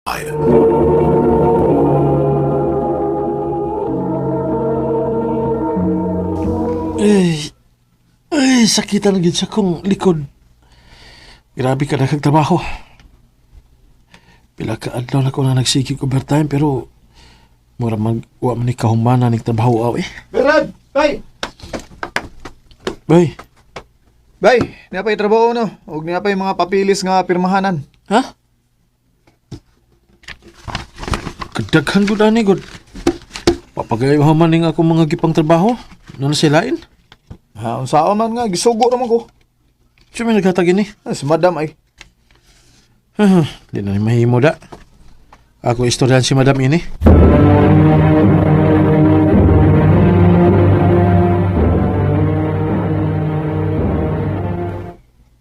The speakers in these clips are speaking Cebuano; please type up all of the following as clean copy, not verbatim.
Ay, ay, sakitan na gid sa kong likod. Grabe ka na trabaho. Pila ka adlaw na ko na nagsigig overtime pero mura mag wa man ni kahumana ning trabaho aw eh. Berad! Bay! Bay, Bay, niya pa'y trabaho no. Huwag niya pa'y mga papilis nga pirmahanan. ha? Kadaghan gud ani gud. Papagayo man ning ako mga gipang trabaho. Nana silain. Ha, unsaon man nga, gisugo naman ko. Siya may naghatag ini. Ah, si madam ay. Di na ni mahimo da. Ako istoryahan si Madam ini.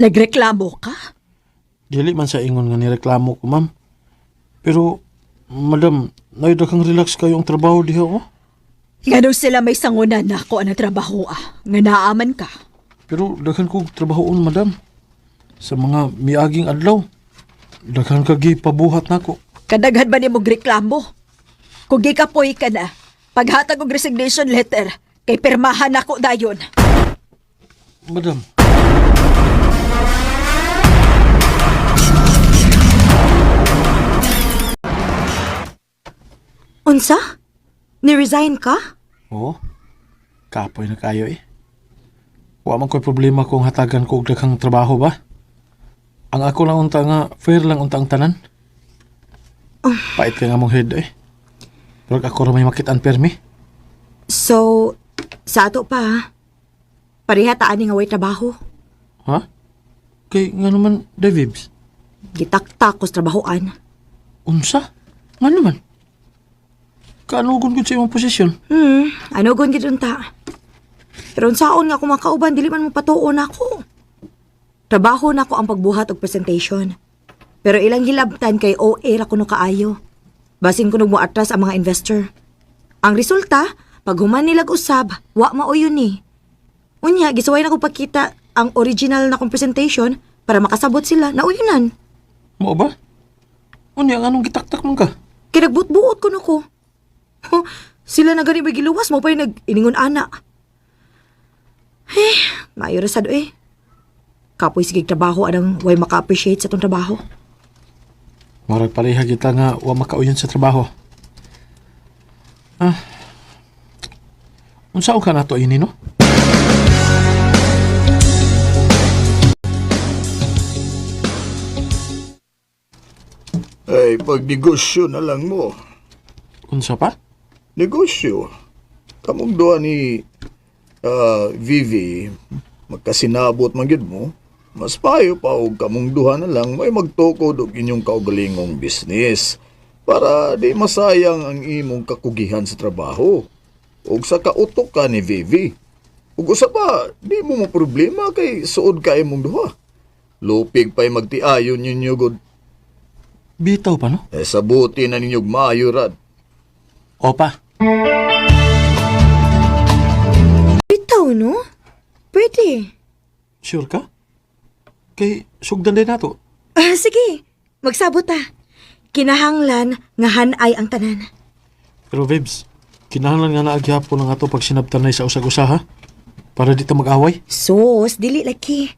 Nagreklamo ka? Dili man sa ingon nga nireklamo ko, ma'am. Pero, madam, nayo kang relax kayo ang trabaho diha, oh. Ngano sila may sangunan na ako ang trabaho ah. Nga naaman ka. Pero daghan kog trabahoon, madam. Sa mga miaging adlaw, daghan ka gipabuhat nako. Kadaghan ba nimo reklamo? Kung gikapoy ka na, paghatag og resignation letter, kay pirmahan nako dayon. Madam, Unsa? Ni-resign ka? oo. Kapoy na kayo eh. Wa man ko'y problema kung hatagan ko og daghang trabaho ba? Ang ako lang unta nga, fair lang unta ang tanan. Pait ka nga mong head eh. Murag ako ra may makitaan permi. So, sa ato pa, ha? Pareha taan ni nga way trabaho. Ha? Kay nga naman, Davibs. Gitaktak ko sa trabahoan. Unsa? Nga naman? Kaanugon gud sa imong posisyon? Ano gon gid unta? Pero unsaon nga kung makauban dili man mo patuon ako. Trabaho na ako ang pagbuhat og presentation. Pero ilang hilabtan kay OA ra kuno kaayo. Basin kuno mo atras ang mga investor. Ang resulta, pag human nilag usab, wa mao yun ni. Unya, gisuway na ko pagkita ang original na kong presentation para makasabot sila na uyunan. Mao ba? Unya, ang anong gitaktak man ka? Kay nagbuot-buot ko ko. Huh, sila na gani may giluwas mo pa yung nag-iningon ana. Eh, maayo ra sad eh. Kapoy sige trabaho anang way maka-appreciate sa tong trabaho. Murag pareha kita nga wa makauyon sa trabaho. Ah. Unsa ka nato ini no? Ay, pagnegosyo na lang mo. Unsa pa? Negosyo. Kamong duha ni Vivi, magkasinabot man gyud mo, mas payo pa og kamong duha na lang may magtukod og inyong kaugalingong business para di masayang ang imong kakugihan sa trabaho ug sa kautok ka ni Vivi. Ug usa pa, di mo mo problema kay suod ka imong duha. Lupig pa'y magtiayon ninyo gud. Bitaw pa no? Eh, sabuti na ninyog maayo rad. Opa. Bitaw no? Pwede. Sure ka? Kay sugdan din nato. Ah, sige, magsabot ta. Kinahanglan nga hanay ang tanan. Pero Vibs, kinahanglan nga naa gihapon ang ato pag sinabtanay sa usag-usa ha? Para di ta mag-away. Sus, dili laki.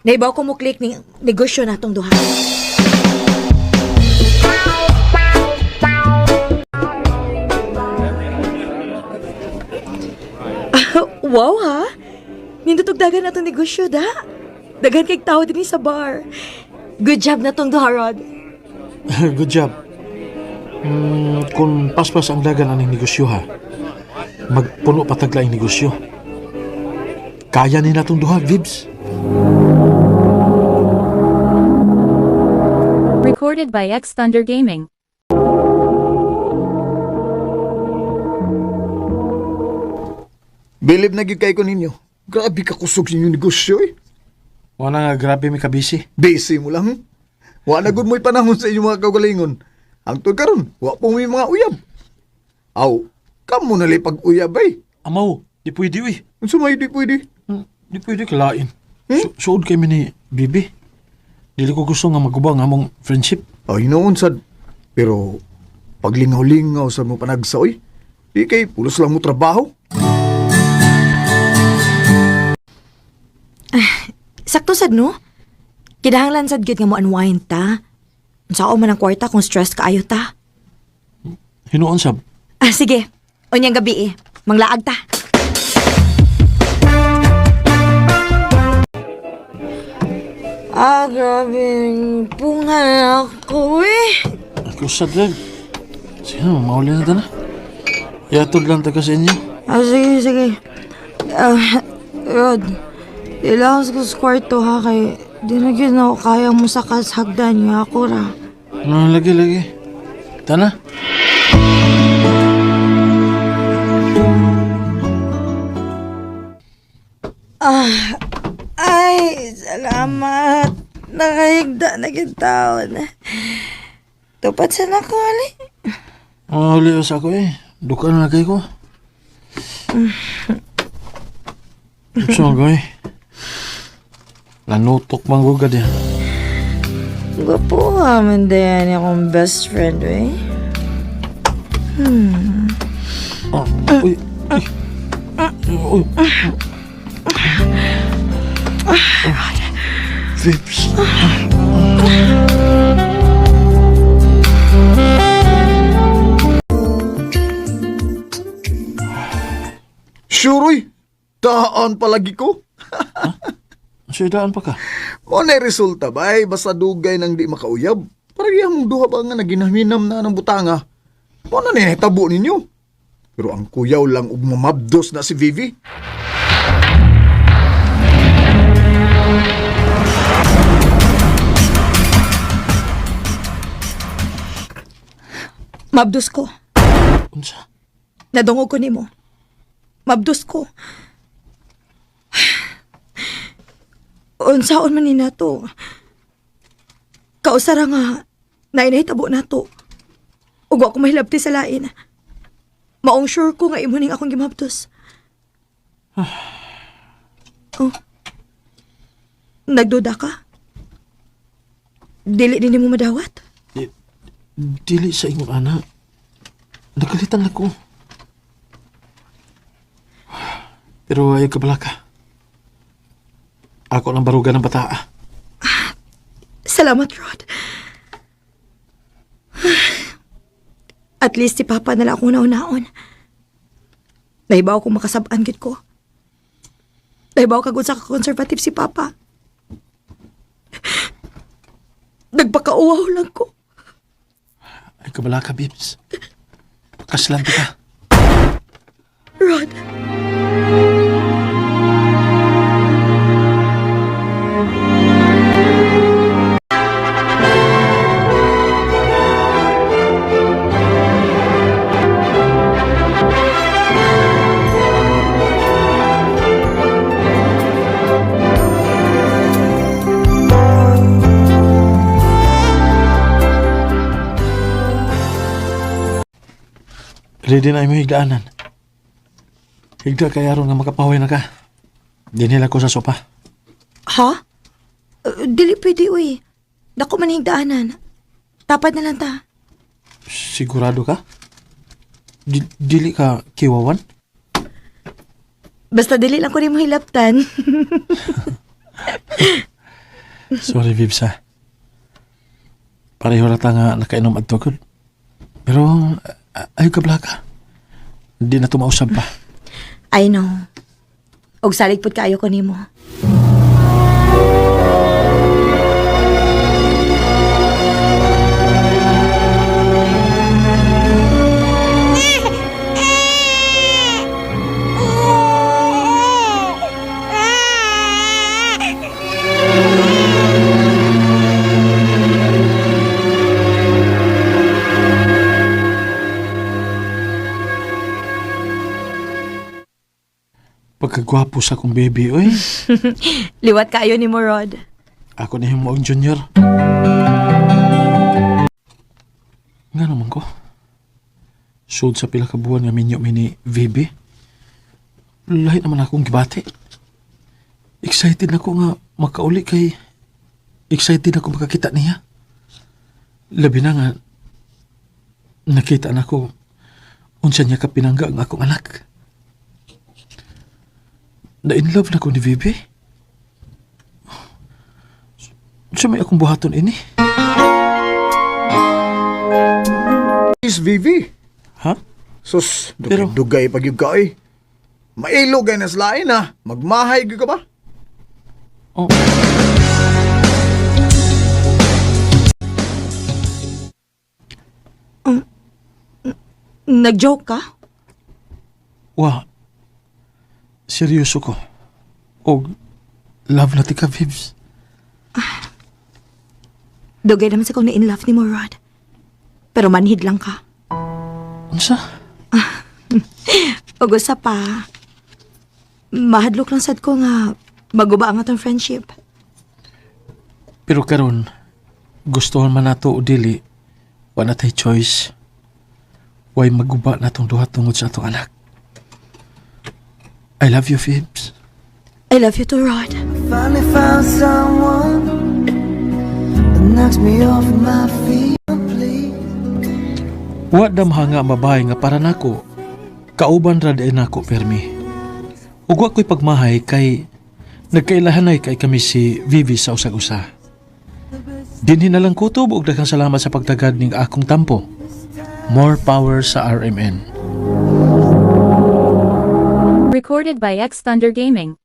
Naibaw ko mo click ning negosyo natong duha. Ah, wow ha. Nindot og dagan atong negosyo da. Daghan kay tao dinhi sa bar. Good job na tong duha, Rod. Good job. Kung paspas ang dagan aning negosyo ha, magpuno pa tagla ang negosyo. Kaya ni natong duha, Vibs. Recorded by X Thunder Gaming. Bilib na gyud kay ko ninyo. Grabe ka kusog sa inyong negosyo eh. Wala nga grabe mi kabisi. Busy mo lang. Wa na gud mo'y panahon sa inyong mga kaugalingon. Hangtod karon, wa po may mga uyab. Aw, kamo na lay pag-uyab ay. Amaw, di pwede uy. Unsa may di pwede? Di pwede kalain. Suod kay mi ni Bibi. Dili ko gusto nga maguba ang among friendship. Ay noon sad. Pero paglingaw-lingaw sa mo panagsa oy, di kay pulos lang mo trabaho. Sakto sad no? Kinahanglan sad gyud nga mo unwind ta. Unsaon man ang kwarta kung stress kaayo ta. Hinuon sab. Ah, sige. Unyang gabi eh. Manglaag ta. Ah, grabe. Punga ako eh. Ako sad lang. Sige na, mauli na ta na. Yatod lang ta ka sa inyo. Ah, sige, sige. Ah, Rod, ilahos ko sa kwarto ha kay di na gyud na ako kaya mo sa hagdan niya ako ra. Ah, lagi, lagi. Tana. Ay, salamat. Nakahigda na gyud taon. Tupad sa nako, ali. Mauli sa ako eh. Duka na kay ko. So, goy. Nanutok man ko gad yan. Gwapo ka man dayan akong best friend, eh. Oh, uy, uy. Uy. Vips. Sure oy, daan palagi ko. So, daan pa ka. Mo na resulta ba ay basta dugay nang di makauyab. Para mong duha ba nga naginaminam na ng butanga. Mo na ni tabo ninyo. Pero ang kuyaw lang og mamabdos na si Vivi. Mabdos ko. Unsa? Nadungog ko nimo. Mabdos ko. Unsaon man ni nato. Kausara nga, nainahitabo nato. Ug wa ko mahilabti sa lain. Maong sure ko nga imo ning akong gimabdos. Oh. Nagduda ka? Dili din nimo madawat? Di, dili sa ingon ana. Nagalitan lang ko. Pero ay kabala ka. Ako nang barugan ng bataa. Salamat, Rod. At least si Papa na lang akong nauna-on. Naibaw kong makasabaan gid ko. Naibaw kagud sa conservative si Papa. Nagpakauwaw lang ko. Ay kabala ka, Bibs. Pakaslante ka. Rod. Ready na imo higdaanan. Higda kay aron nga makapaway na ka. Dinhila ko sa sopa. Ha? Dili pwede, uy. Dako man higdaanan. Tapad na lang ta. Sigurado ka? Dili ka kiwawan? Basta dili lang ko rin mo hilaptan. Sorry, Bibs, ha. Pareho rata nga nakainom at tukod. Pero, ayaw ka blaka. Hindi na tumausap pa. I know. Og salig pud kaayo ko nimo. Pagkagwapo sa akong baby, oy. Liwat kaayo nimo, Rod. Ako na yung maong junior. Nga naman ko. Sud sa pila ka buwan nga minyo mi ni VB. Lahi naman akong gibati. Excited na ko nga makauli kay excited ako makakita niya. Labi na nga Nakita na ko unsa niya kapinangga ang akong anak. Na in love na ko ni Vivi. Unsa may akong buhaton ini? Is Vivi. Ha? Sus, Pero- dugay-dugay pag yun ka eh. Mailog ay naslain ah. Magmahay gyud ka ba? Oh. Nag-joke ka? Wa. Seryoso ko. Og love na tika, Vibs. Dugay naman sa kong na-in love ni mo, Rod. Pero manhid lang ka. Unsa? Ug usa pa, mahadlok lang sad ko nga maguba ang atong friendship. Pero karon gustuhan man nato o dili, wa na tay choice. Way maguba na tong duha tungod sa atong anak. I love you, Phoebes. I love you too, Rod. Finally found someone that knocks me off my feet. Please. Wa damha nga ang babae nga para nako. Kauban ra di nako permi. Ug wa ko'y pagmahay kay nagkailahanay kay kami si Vivi sa usag-usa. Dinhi na lang kutob og daghang salamat sa pagtagad ning akong tampo. More power sa RMN. Recorded by X Thunder Gaming.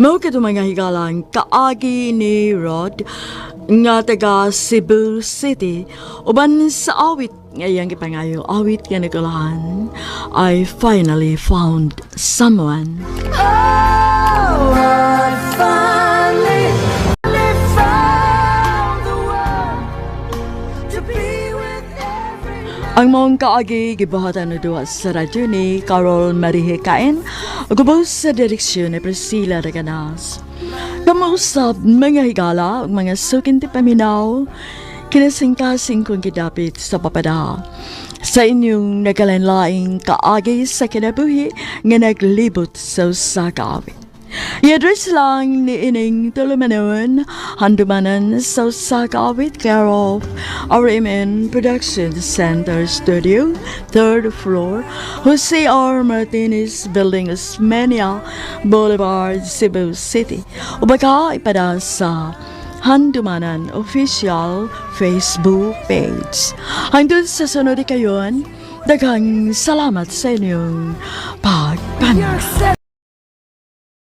Mao kadto mga higalang kaagi ni Rod nga taga Cebu City uban sa awit nga iyang gipangayo awit nga nagulahan, "I Finally Found Someone." Oh, I finally, finally found the one to be with every Ang maong kaagi gibuhatan na duha sa radyo ni Carol Marie Kain ug ubos sa direksyon ni Priscilla Reganas. Kamausap mga higala ug mga sukin ti paminaw, kinasingkasing kong gidapit sa papada sa inyong nagkalain-laing kaagi sa kinabuhi nga naglibot sa usa ka awit. I-address lang ni ining tulumanon, handumanan sa usa ka awit, care of RMN Production Center Studio, third floor, Jose R. Martinez Building, Osmeña Boulevard, Cebu City. O baka ipada sa Handumanan Official Facebook page. Hangtod sa sunod kayon, daghang salamat sa inyong pagpaminaw.